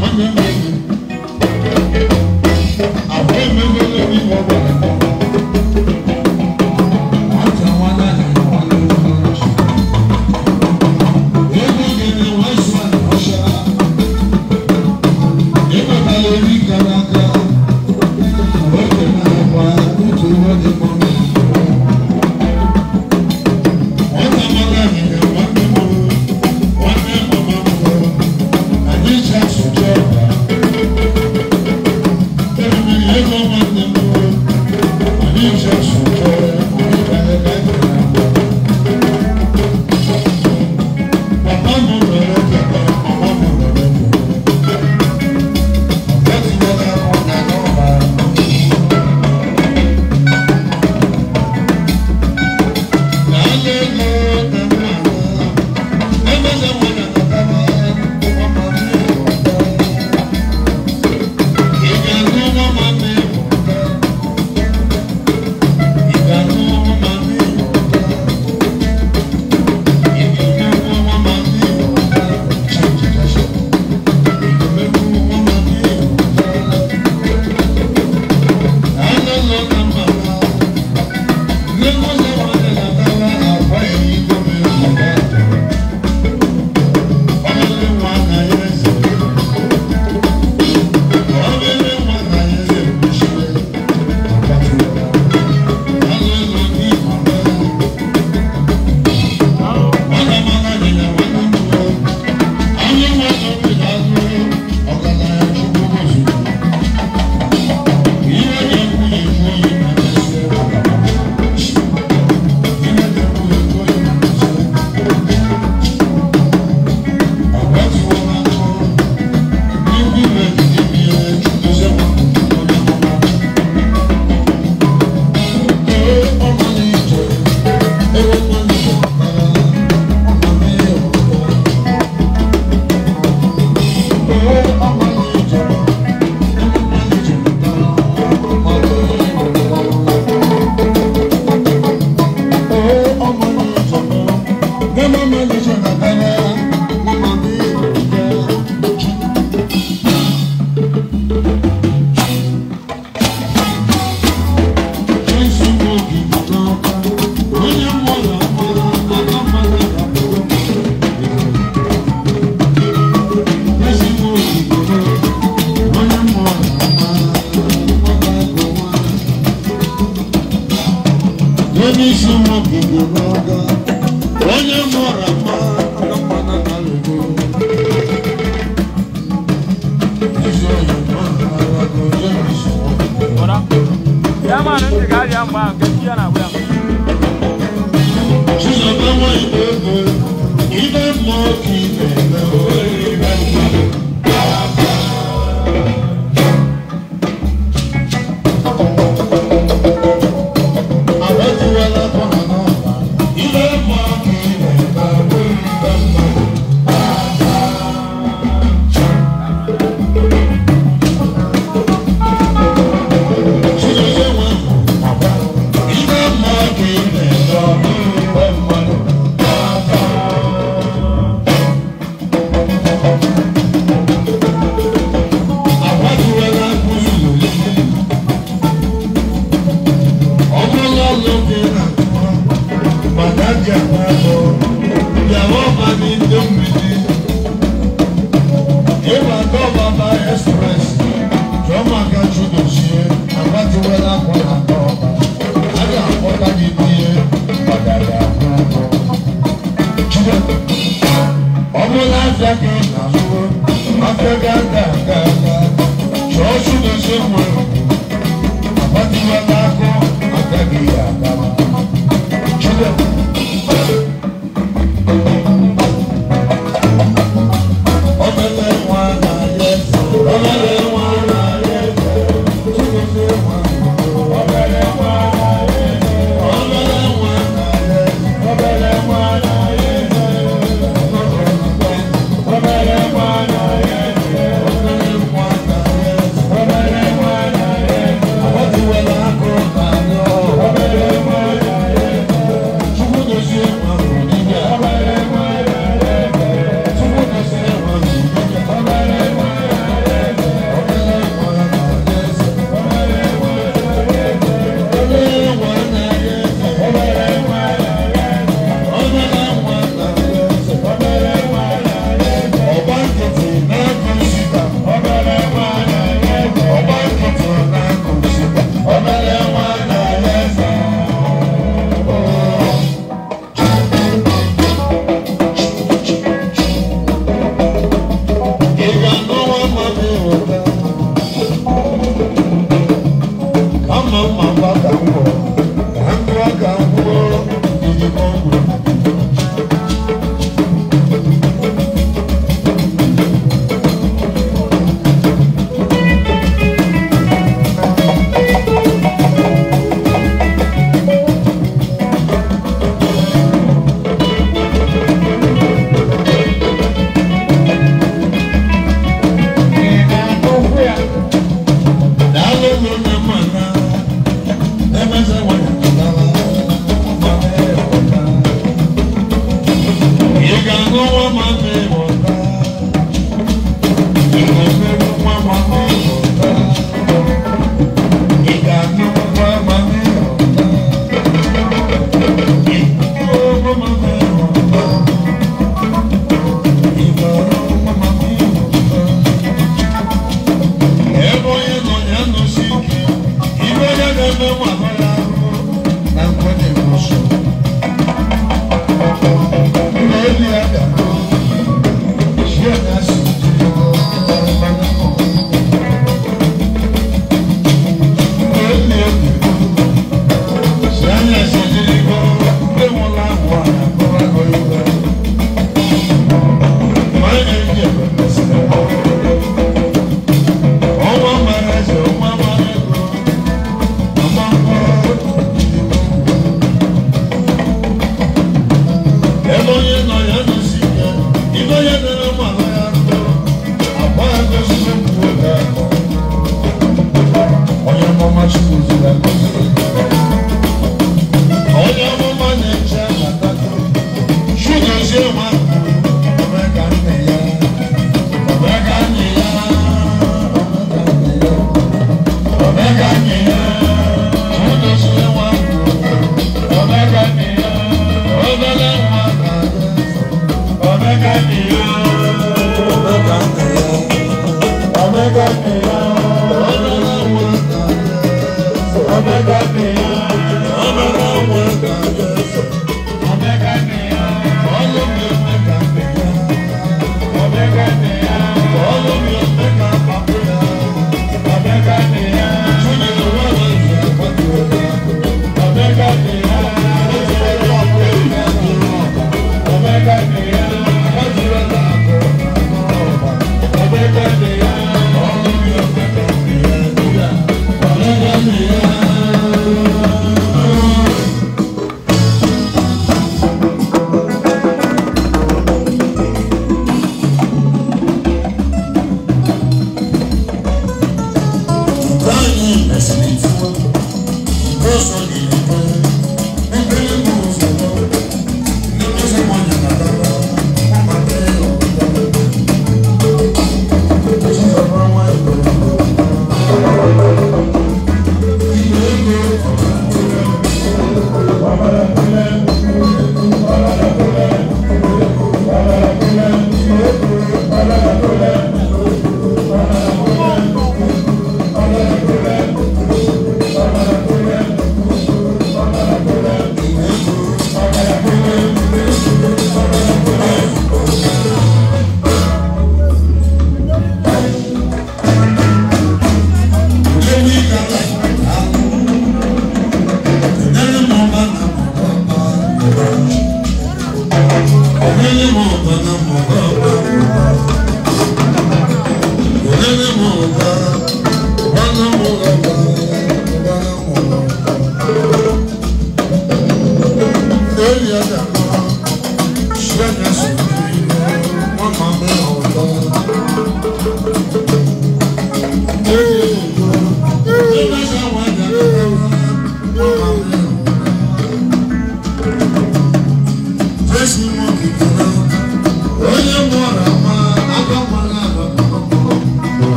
Bye.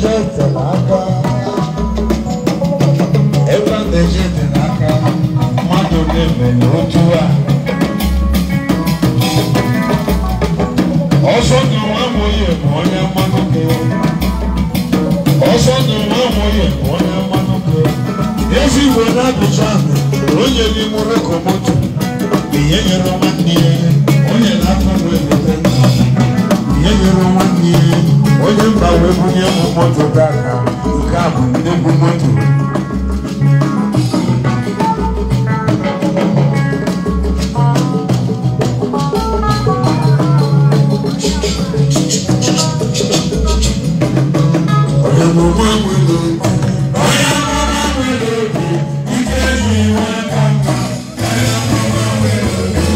na-eje dị n'aka. Ebe a na-eje dị n'aka, mmadụ na-eme n'otu a. Ọsọ dị nwa nwunye bụ onye mmanụ gị. Ọsọ dị nwa nwunye bụ onye mmanụ gị. Ezigbo na-abịcha ahụ, onye n'ime rekomoto, ihe nyere nwanne ya, onye na-afọ na-ebute nna. Ihe nyere nwanne ya, onye mba wee bunye m moto daka, nke a bụ nnekwu moto. Onye amụma nwere obi, onye amụma nwere obi, ike ji nwa aka mma, onye amụma nwere obi.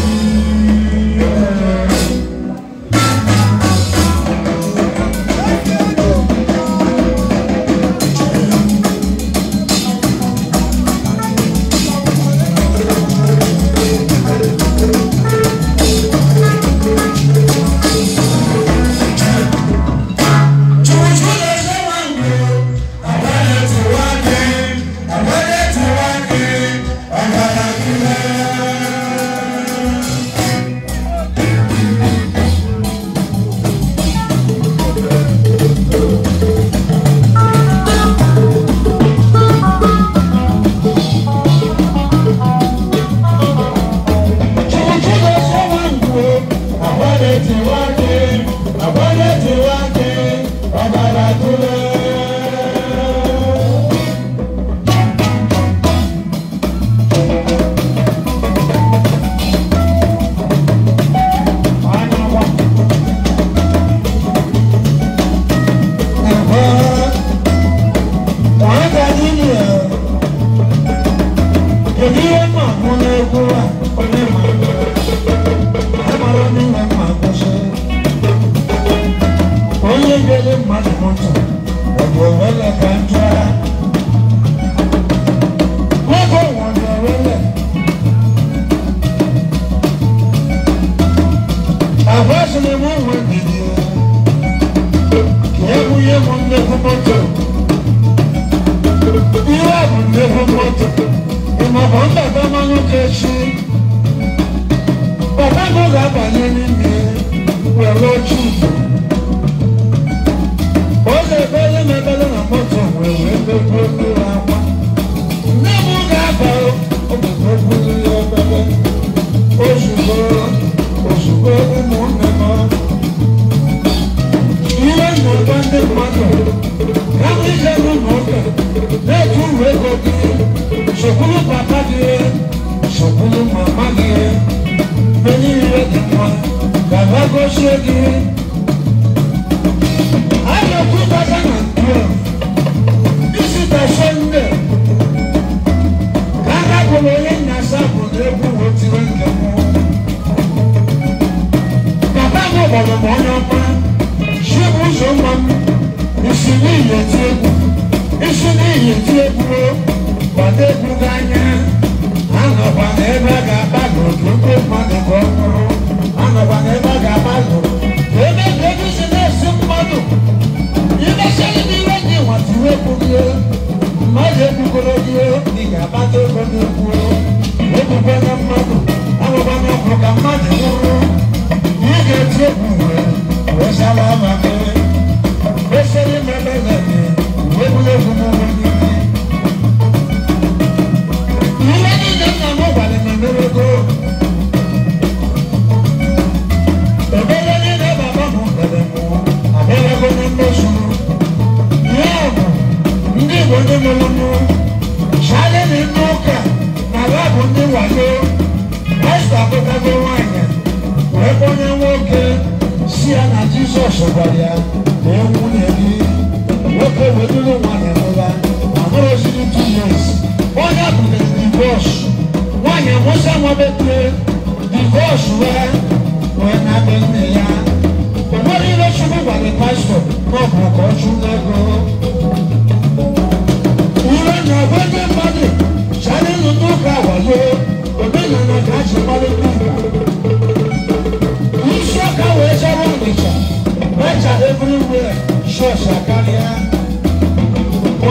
Everywhere, sure,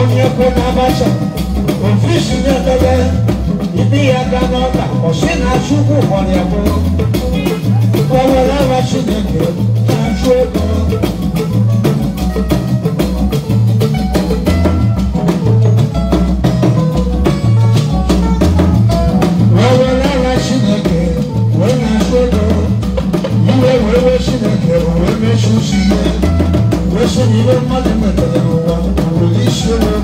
Onye kwe na Abacha, ofisi na-edebe ibi ya ga n'ọka, ọsị na Chukwu gwara ya bụrụ. O were ara Chineke na-achụ ego. O were ara Chineke wee na-achụ ego. Iwe wee wee Chineke wee mechusi ihe. Wee sị na iwe mmadụ metere n'ụwa were isi onwe.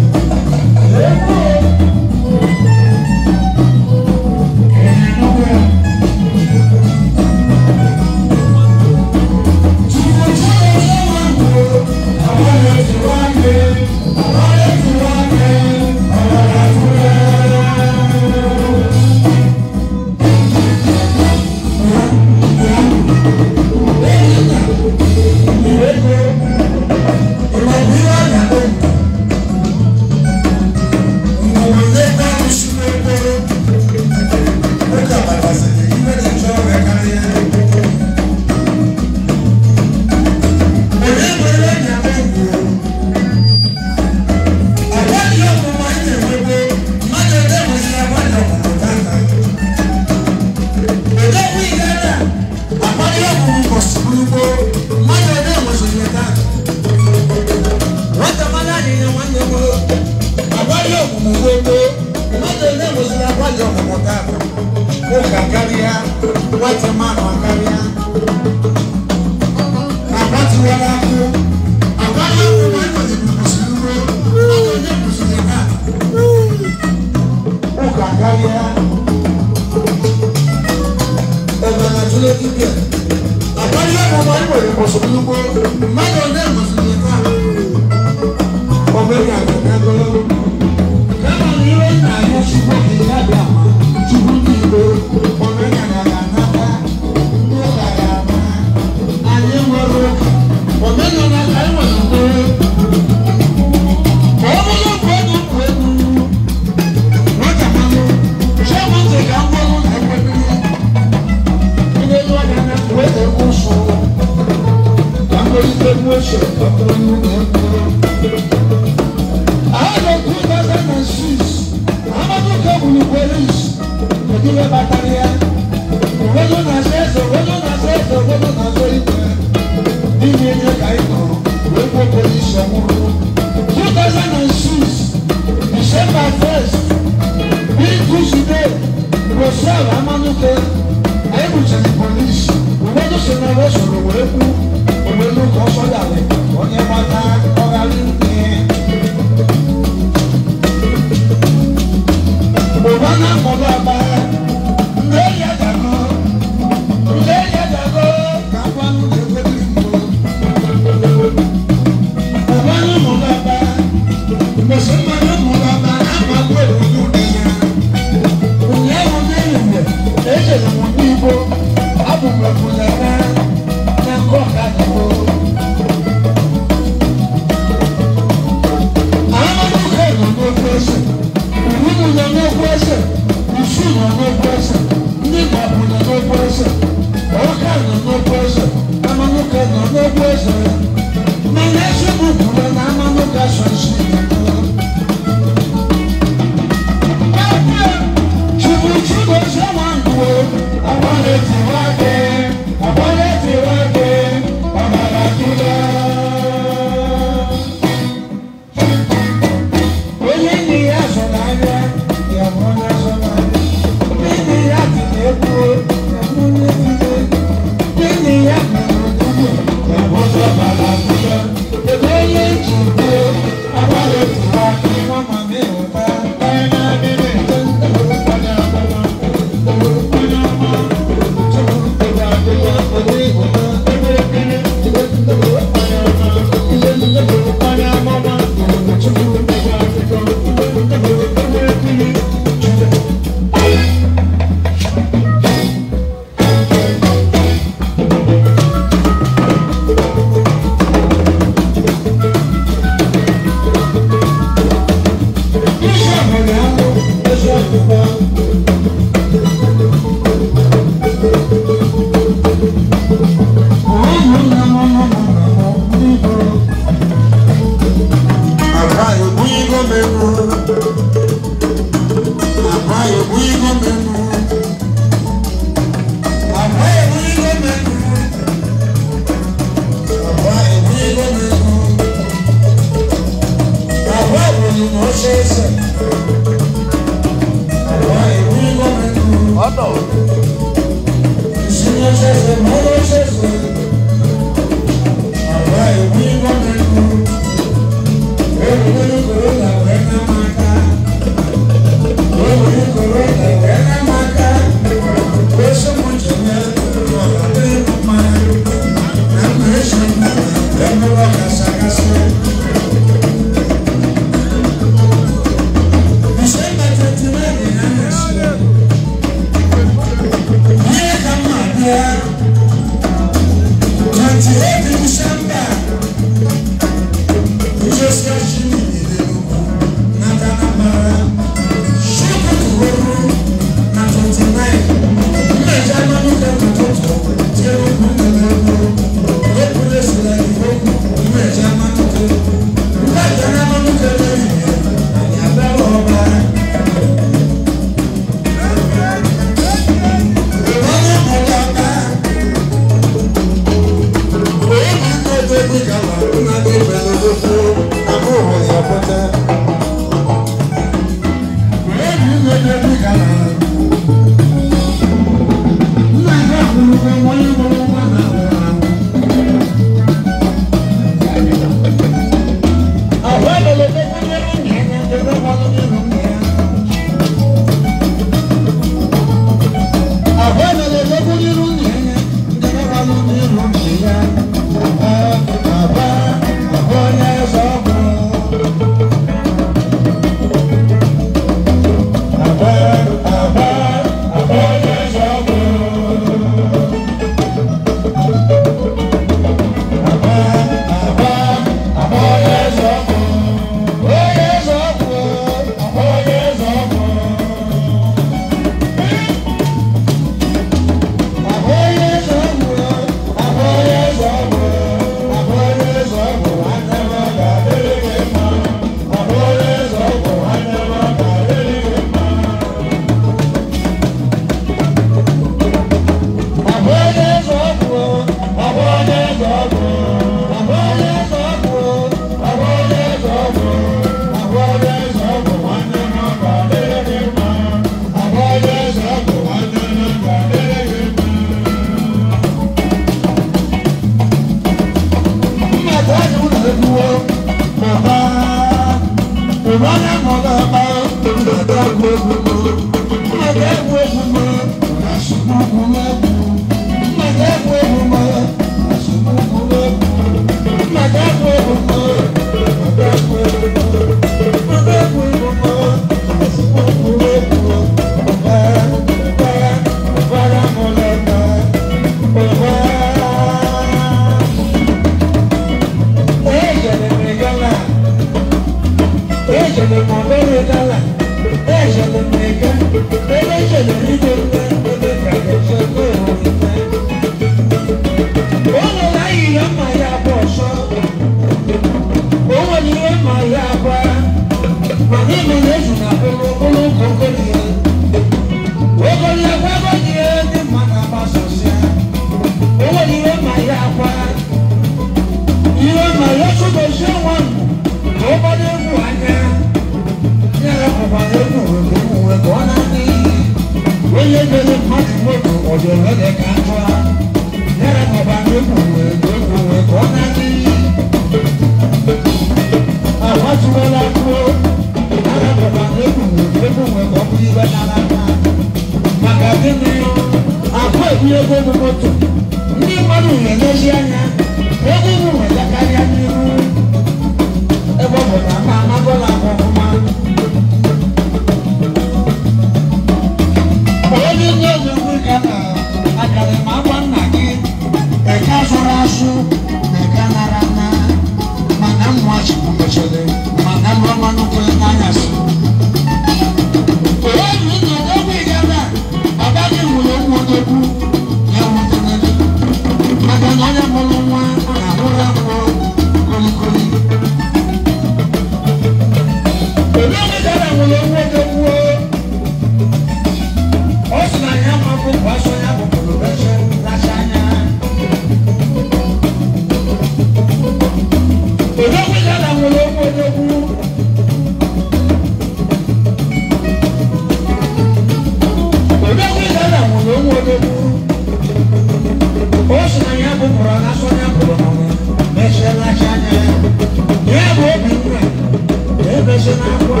ebezi n'akwa.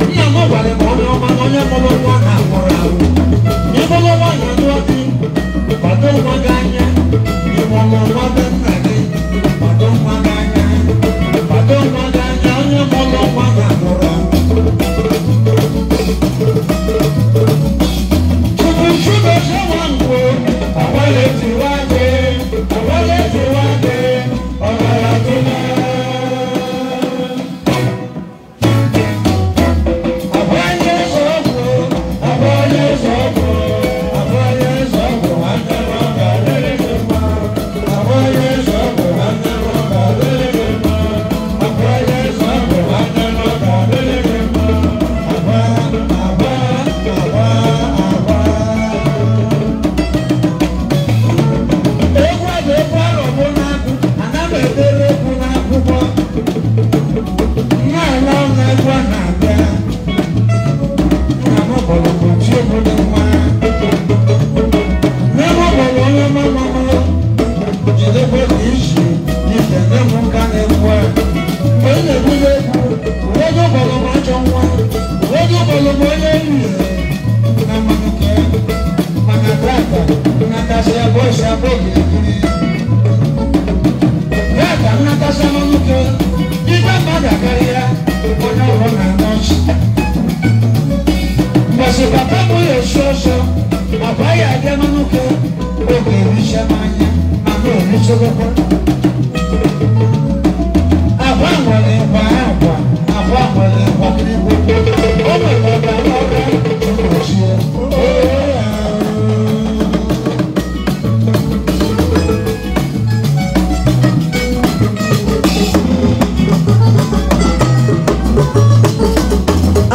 Nna m gwara m onye ọma na onye mụrụ nwa na-akwụrụ ahụ. Ịbụrụ nwaanyị lụọ di, kwado nwa gị anya. Ịmụrụ nwa be nna gị, kwado nwa gị anya. Kwado nwa gị anya, onye mụrụ nwa na-akwụrụ ahụ. Chukwu Chigozie Nwankwo, agbala etiwa gị, agbala etiwa gị, ọbara tụle. Agbanye eze ọgwụ, agbanye eze ọgwụ, agbanye eze ọgwụ, nwanne m ọ ga-adịrị gị mma. Agbanye eze ọgwụ, nwanne m ọ ga-adịrị gị mma. Agbanye eze ọgwụ, nwanne m ọ ga-adịrị gị mma. Agba, agba, agba, agba. Egwu a bụ egwu arọ bụ n'agụ, ana m edere egwu n'akwụkwọ. Nwa ala ọnụ egwu a na-abịa. Nna m bọrọ m otu egwu dị mma. Nne m bọrọ onye mama m. Jidekwe ka isi n'ife nne m nka na-egwu a. Mgbe m na-ebuli egwu, ụfọdụ bọrọ m ajọ nwa, ụfọdụ bọrọ m onye nri na mmanụ kee. Mana tata, nnatasị abụọ si abụọ okirikiri. Tata, nnatasị mmanụ kee, igwe mmadụ akarịa, onye ọbụla na-anọchi. Mbọsị papa m ya esi ọsọ, akwa ya abịa mmanụ kee, oge ericha m anya, mana orichagokwa. Akwa nwere nkwa akwa, akwa nwere nkwa kirikiri. O nwere ọbara ọra mgbochie.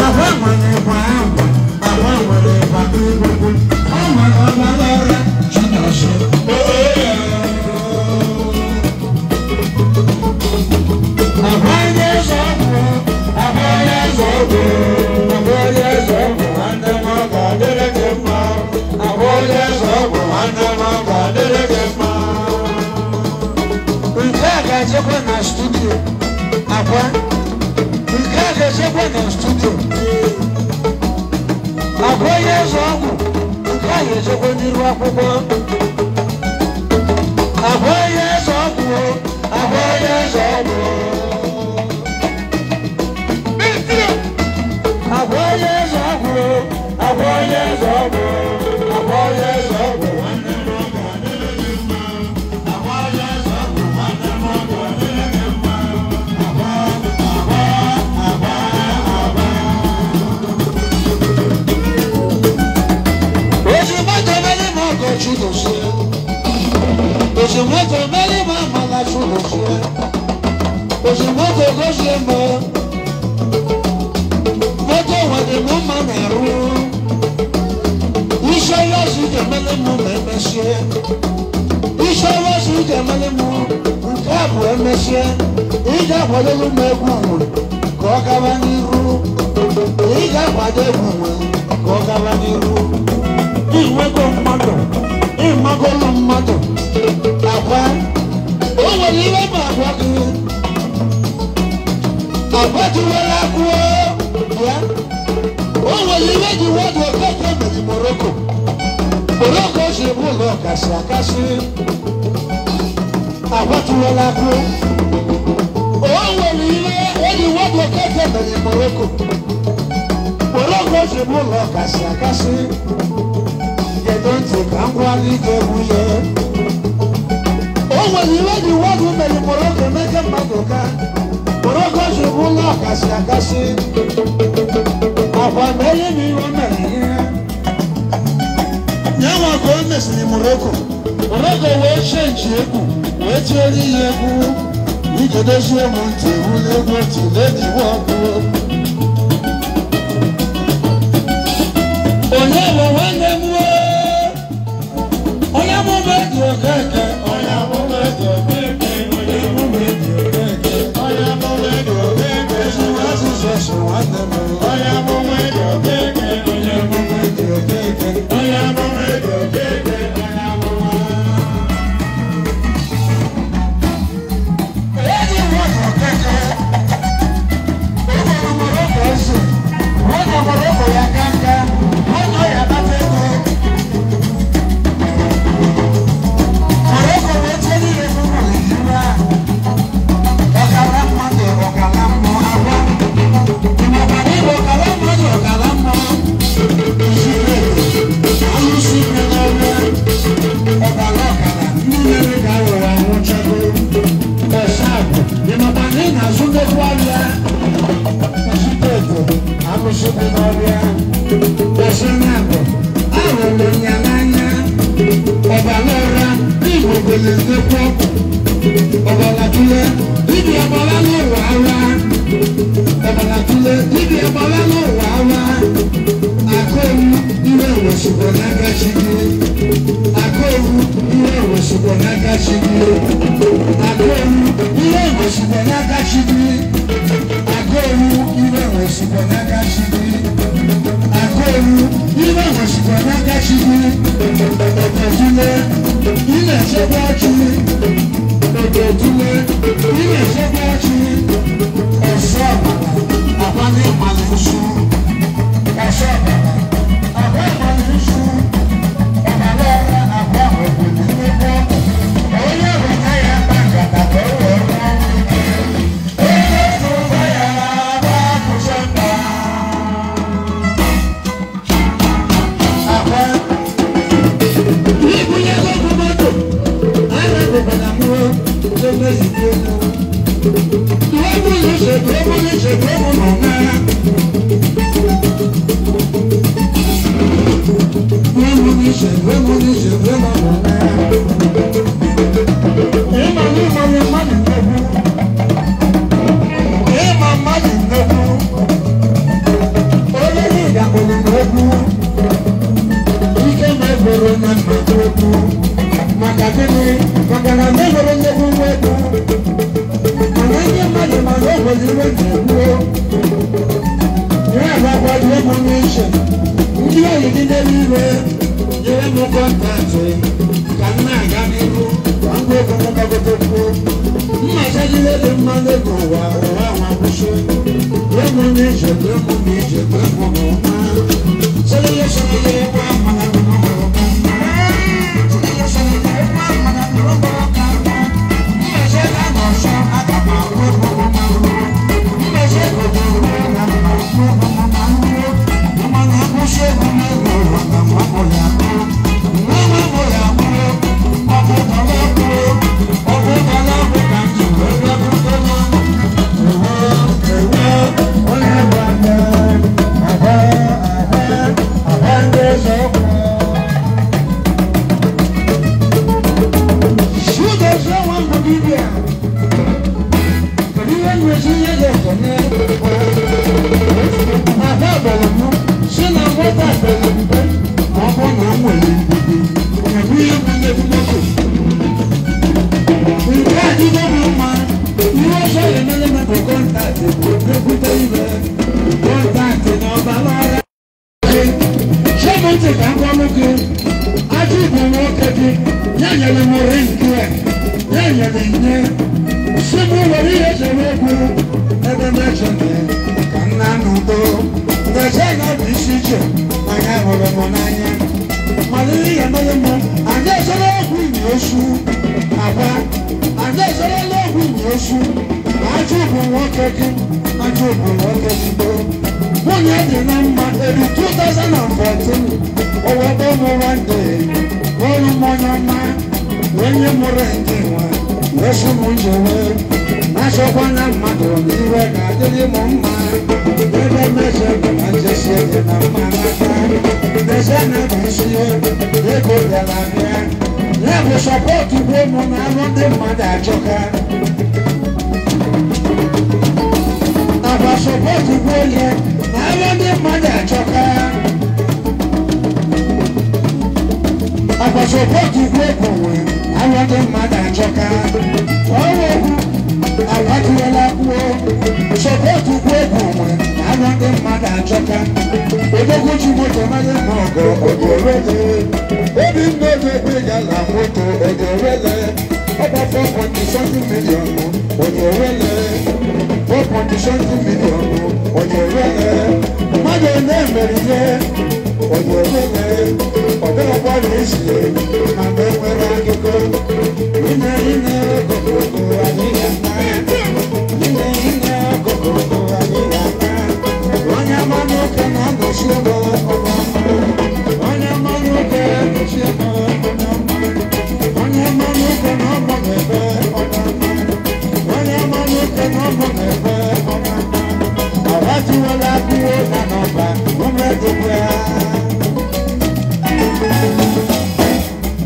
Akwa nwere nkwa akwa, akwa nwere nkwa kirikiri. O nwere ọbara ọra Chinọchie. Agbanye eze ọgwụ, agbanye eze ọgwụ, agbanye eze ọgwụ, nwanne m ọ ga-adịrị gị mma. Agbanye eze ọgwụ, nwanne m ọ ga-adịrị gị mma. Nke a ga-echekwa na studio, akwa. Nke a ga-echekwa na studio. Agbanye eze ọgwụ, nke a ga-echekwa n'iru akwụkwọ. Agbanye eze ọgwụ, agbanye eze ọgwụ. Agbanye eze ọgwụ, agbanye eze ọgwụ, agbanye eze ọgwụ, nwanne m ọ ga-adịrị gị mma. Agbanye eze ọgwụ, nwanne m ọ ga-adịrị gị mma. Agba, agba, agba, agba. Oṣù mọ́tò mẹ́lẹ́ mọ́ ọkọ̀ Chigozie. Oṣù mọ́tò mẹ́lẹ́ mọ́ àmàlà Chigozie. Oṣù mọ́tò gozie mọ́. Moto nwere mụ mma na-arụ. Isi ọrụ ga-emele mụ ma emesie. Isi ọrụ ga-emele mụ nke a bụ emesie. Ị ga-akwadolu m egwu nwe ka ọ gaba n'iru. Ị ga-akwado egwu nwe ka ọ gaba n'iru. Inwego mmadụ, ịmagolu mmadụ. Akwa, o nwere ihe ma agwa gị. Akwa tiwere akwụọ ya. O nwere ihe ji wọdụ okeke mere Morocco. Morocco si bụ ụlọ kasị akasị. Akwa tiwere akwụ. O nwere ihe eji wọdụ okeke mere Morocco. Morocco si bụ ụlọ kasị akasị. Gedo ntị ka m gwa gị ga-egwu ya. O nwere ihe ji wọdụ mere Morocco meke mmadụ ka. Morocco si bụ ụlọ kasị akasị. Akwa mere m ihe o mere ihe. Nyanwa ka o mesịrị Morocco. Morocco wee chenji egwu, wee tiere ya egwu. Ije dozie m ntị wụlụ egwu ntị ledi wọkụ. Onye bụ nwanne m wee? Onye amụma dị okeke. Onye amụma dị okeke. Onye amụma dị okeke. Onye amụma dị okeke. Ezigbo Jizọs nwanne m. Onye amụma dị okeke. Onye amụma dị okeke. Onye amụma dị okeke. Onye amụma. Ezi nwa okeke. na-azụ nnekwu ahịa Chitedo arụsị dị n'ọbịa kwụsị na-abụ ahụrụ m ya n'anya ọbara ụra n'Igbo gole nnekwu ọkụ ọbara tule dibịa gbara n'ụwa agha ọbara tule dibịa gbara n'ụwa agha akọwu ihe wesikwa n'aka chi gị akọwu ihe wesikwa n'aka chi gị akọwu ihe wesikwa n'aka chi gị akọwu ihe wesikwa n'aka chi gị akọwu ihe wesikwa n'aka chi gị ọbọtule ị na-echekwa chi ọbọtule ị na-echekwa chi ọsọ ọbara akwa n'ịmalị nsu ọsọ ọbara akwa ịmalị nsu ọbara ọra akwa obodo nnukwu ọkụ onye ọbụla ya akpa nkata ka o wee rụọ ọrụ ike onye tụba ya bụ akụcha mba akwa ibunye ego moto arabụbara mụọ n'emezigbo elu n'ụmụ na-ekwe ọbatiwela kwuo na n'ọba umedịbịa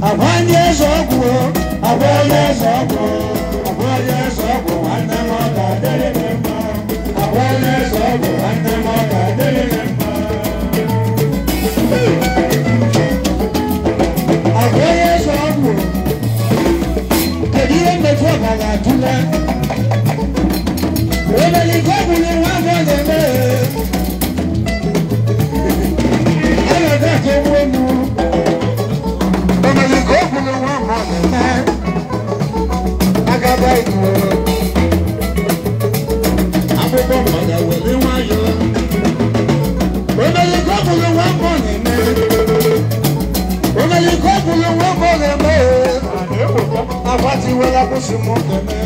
agwa ndị eze ọgwụ agwa onye eze ọgwụ agwa onye eze ọgwụ nwanne m ọ ga-adịrị gị mma agwa onye eze ọgwụ nwanne m ọ ga-adịrị gị mma agwa onye eze ọgwụ kedu ihe mmefu ọbara atụle omere ike ọgwụ na nwa afọ na-eme a na-aga ka egbuo mụ omere ike ọgwụ na nwa afọ na-eme agaba igbo akwụkwọ mgbada were nwayọọ omere ike ọgwụ na nwa afọ na-eme omere ike ọgwụ na nwa afọ na-eme agbatiwela kwụsị m na-eme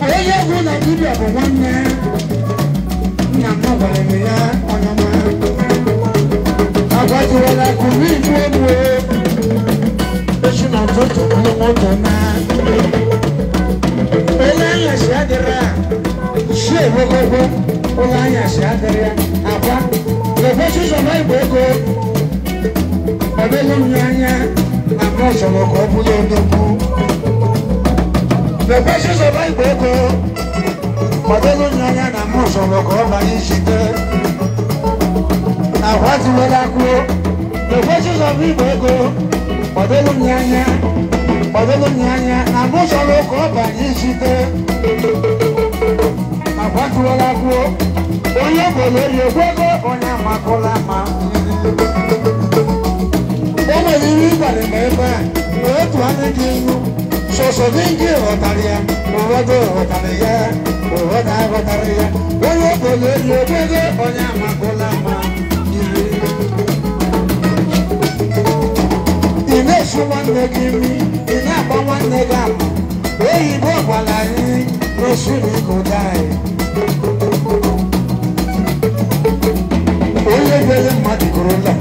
onye egwu na dibịa bụ nwanne nna m gwara m ya ọnyama agbatiwela kụrụ igbu egbu echi na ụtụtụ bụrụ moto na ele anyasị adịrị a si ewegogbo ụlọ anyasị adịrị ya akwa na-ekwesị ụzọ igbo ego ọdịghị m anya na mụ chọrọ ka ọ bụrụ odogwu na-ekwesị ụzọ igbo ego ọdịghị m anya na mụ chọrọ ka ọ banye isite na akwatiwela kwuo na-ekwesị ụzọ igbo ego ọdịghị m anya ọdịghị m anya na mụ chọrọ ka ọ banye isite na akwatiwela kwuo onye bụla eri ekwego onye amakụla ma o nwere ihe ịgwara m ebe a na otu anya gị ihu sọsọ gị nke ghọtara ya ụfọdụ ghọtara ya ụfọdụ aghọtara ya onye bụla eri ekwego onye amakụla ma iri ị na-esu nwanne gị imi ị na-agba nwanne gị ama oyibo gwara anyị n'osu na ikodo anyị onye gwere mmadụ korola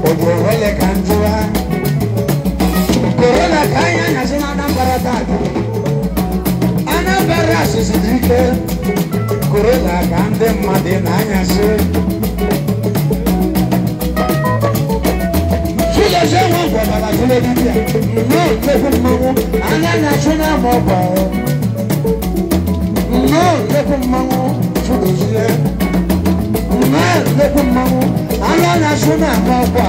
ọ bụ ole ka njụwa korola ka anyị anyasị na Anambra tata Anambra asịsị dị ike korola ka ndị mmadụ na-anyasị Chigozie nwa gwabara tụle dibịa nnọọ nnekwu mmanwụ anya na-achụ n'ama ọgwa nnọọ nnekwu mmanwụ Chigozie nnọọ nnekwu mmanwụ anya na-achụ n'ama ọgwa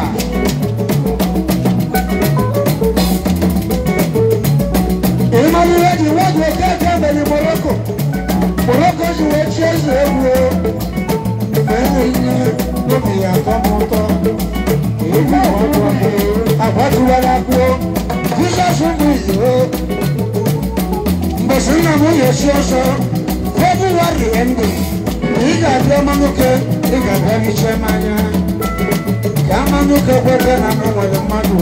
ịmara ihe ji wadu okeke mere Morocco Morocco ji wee chie eze egwu ma enweghị ihe obi ya atọ m ụtọ akwatuwala kwuo Jizọs bụ iwe mgbe nna m ga-esi ọsọ Febụwarị endị ị ga-abịa mmanụke ị ga-abịa hiche m anya ka mmanụke kweta na m nwere mmadụ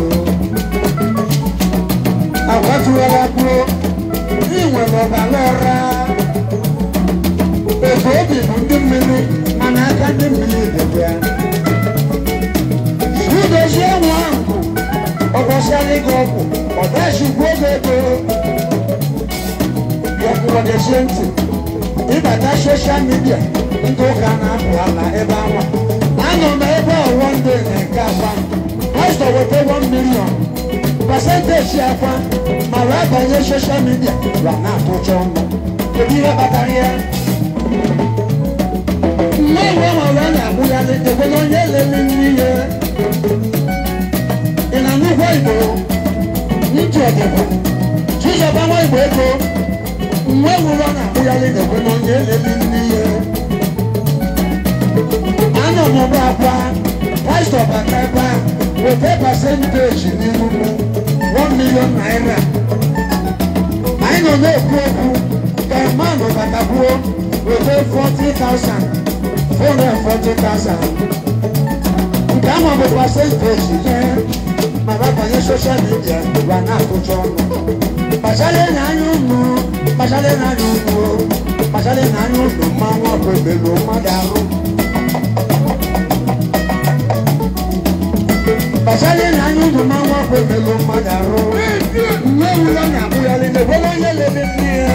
akwatuwala kwuo ị nwere ọbara ọra efe obi bụ ndị mmiri mana aka ndị mmiri dịbịa Chigozie nwa ahụ ọ gwasịala gị ọgwụ ọ dachikwu oge ego bịakwuwagezie ntị ịbata soshal midia ndị ụka na-apụ ala ebe anwa anọ m ebe ọwọ ndị na-nke akwa pastọ weta 1 million pasenteti akwa ma wee banye soshal midia wa na-atụcha ọnụ kedu ihe kpatara ya mgbe iwe ma wee na-agbụ ya ekwela onye lele nri ya ị na-anụkwa igbo ntị ọdịkwa Chizọba nwa igbo ego mgbe nwụrụ ọ na-akpụgharị na-ekwe na onye eleli nne ya anọ m ụgbọ akwa pastọ bata ebe a weta pasenteti n'ihu m 1 million naira anyị nọ na-ekwu okwu ka mmanụ batakwuo weta 40,000 440,000 nke ahụ bụ pasenteti nye ma banye soshal midia wa na-atụcha ọnụ kpachara n'anya unu kpachara n'anya unu kpachara n'anya unu mmanwụ ọkụ ebelu mmadụ arụ kpachara n'anya unu mmanwụ ọkụ ebelu mmadụ arụ nne ewula na-akpụgharị na-ekwela onye lele nne ya.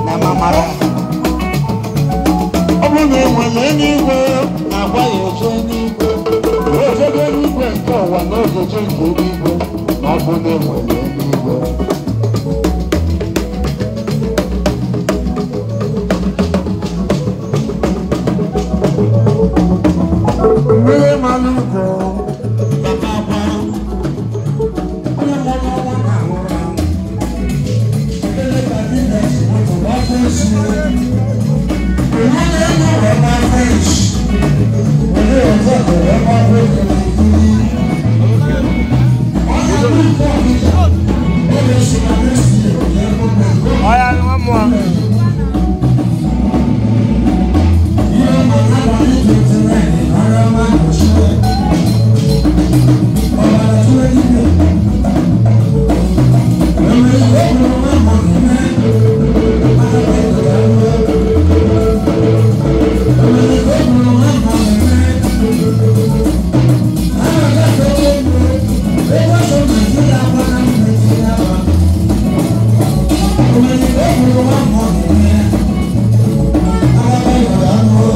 Na mama. Mana eluigwe na-agwa ya eje n'igwe. Ojebe eluigwe nke ụwa na ojeje nke eluigwe na ọ bụ na enwere eluigwe. Mmiri mmanụ ugo papa akwa onye mụrụ nwa na-anwụrụ anwụ. Ebele ka ndị na-esi moto gbapụ esi. Onye na-elu ụwa na-afọ esi. Onye ọzọ kọrọ ebe afọ esi na-ekiri. Onye bụ ife ọdịda. Onye si na Messi onye bụ Mengo. Ọya ni wọ́n mú ọ. Ihe ma n'abalị 29 mara mma n'ochie. Ọbara tụrụ eluigwe. Enwere ihe kwuru nwa mmụọ na-eme. Aka ịdọga ruo. Enwere ihe kwuru nwa mmụọ na-eme. A na-agafe ego. Ego so Naịjirịa gbara Naịjirịa gba. Enwere ihe kwuru nwa mmụọ na-eme. Aka ịdọga ruo.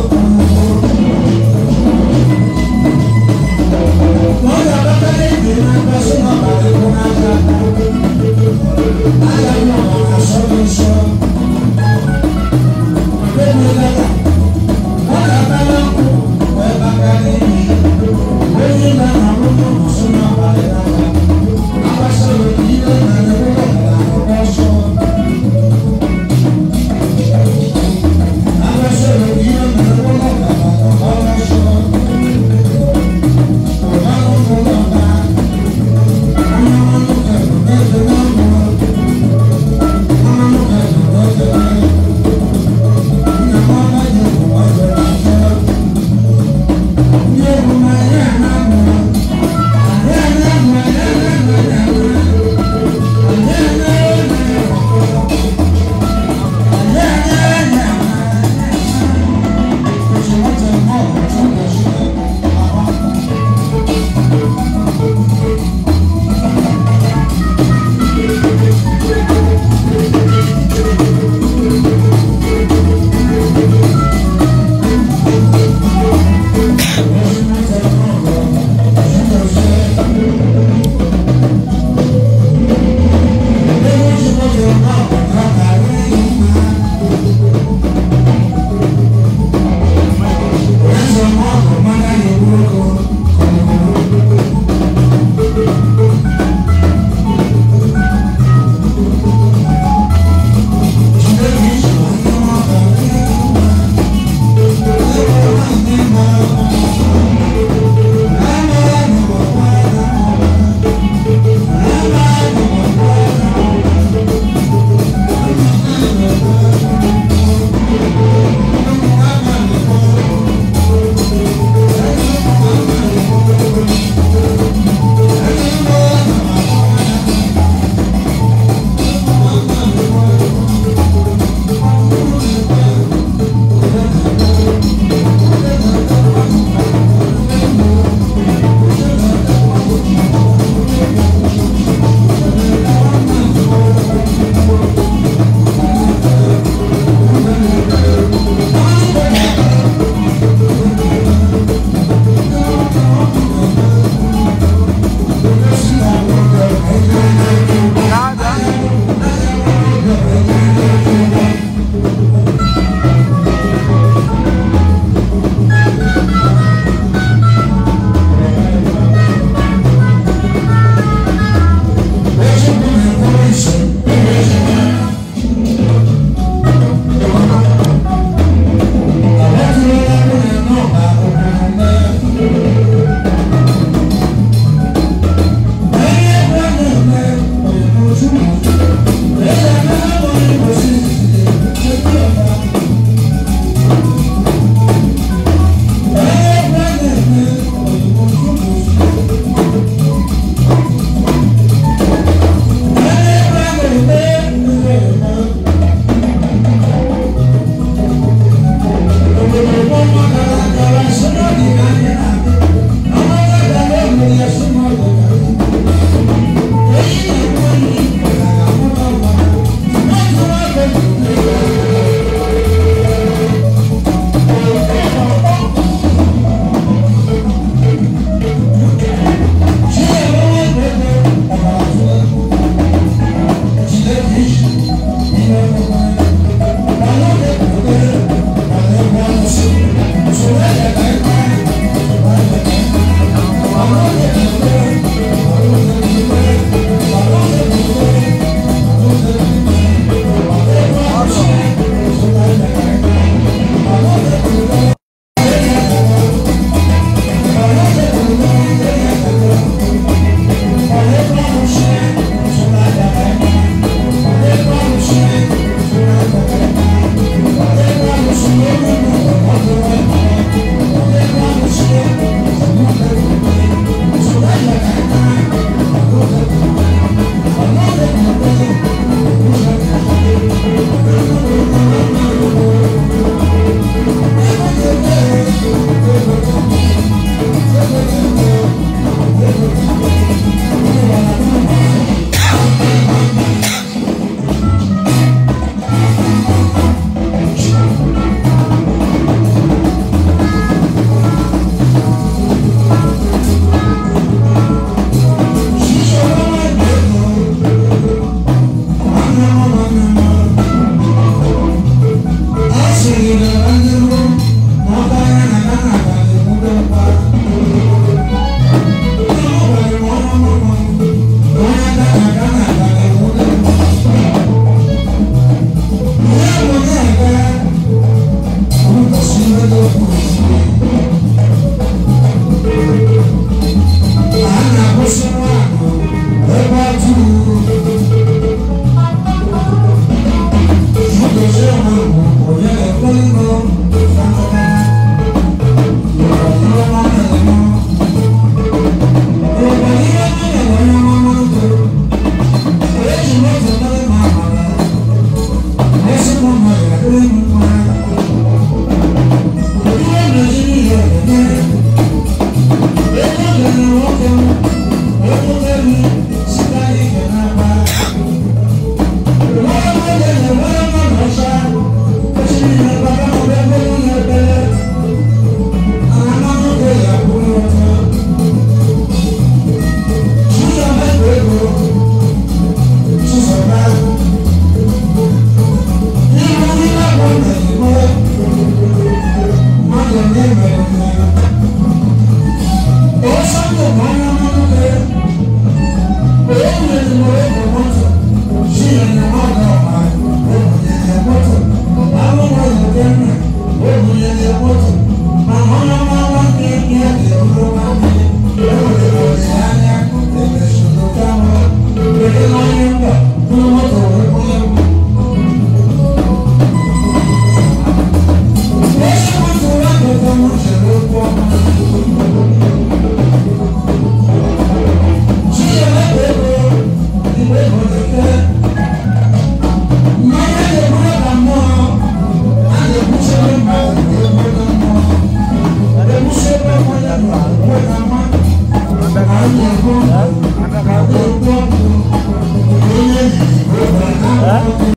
Eh?